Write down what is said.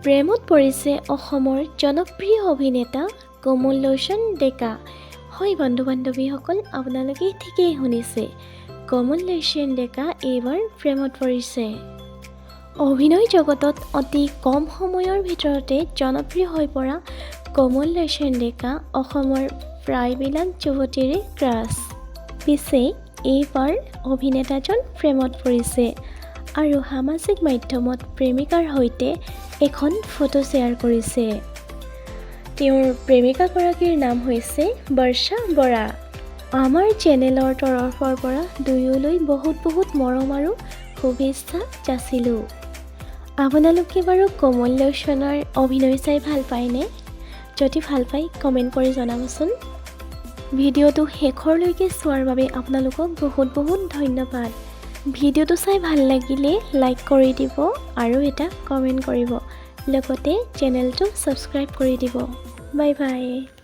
প্ৰেমত পৰিছে অসমৰ জনপ্ৰিয় অভিনেতা কমল লোচন ডেকা। হয় বন্ধু বান্ধৱীসকল, আপোনালোকে ঠিকেই শুনিছে, কমল লোচন ডেকা এইবাৰ প্ৰেমত পৰিছে। অভিনয় জগতত অতি কম সময়ৰ ভিতৰতে জনপ্ৰিয় হৈ পৰা কমল লোচন ডেকা অসমৰ প্ৰায়বিলাক যুৱতীৰে ক্ৰাছ। পিছে এইবাৰ অভিনেতাজন প্ৰেমত পৰিছে আৰু সামাজিক মাধ্যমত প্ৰেমিকাৰ সৈতে এখন ফটো শ্বেয়াৰ কৰিছে। তেওঁৰ প্ৰেমিকাগৰাকীৰ নাম হৈছে বৰ্ষা বৰা। আমাৰ চেনেলৰ তৰফৰ পৰা দুয়োলৈ বহুত বহুত মৰম আৰু শুভেচ্ছা যাচিলোঁ। আপোনালোকে বাৰু কমল লোচনৰ অভিনয় চাই ভাল পায়নে? যদি ভাল পায়, কমেণ্ট কৰি জনাবচোন। ভিডিঅ'টো শেষৰলৈকে চোৱাৰ বাবে আপোনালোকক বহুত বহুত ধন্যবাদ। ভিডিঅ'টো চাই ভাল লাগিলে লাইক কৰি দিব আৰু এটা কমেণ্ট কৰিব, লগতে চেনেলটো ছাবস্ক্ৰাইব কৰি দিব। Bye bye.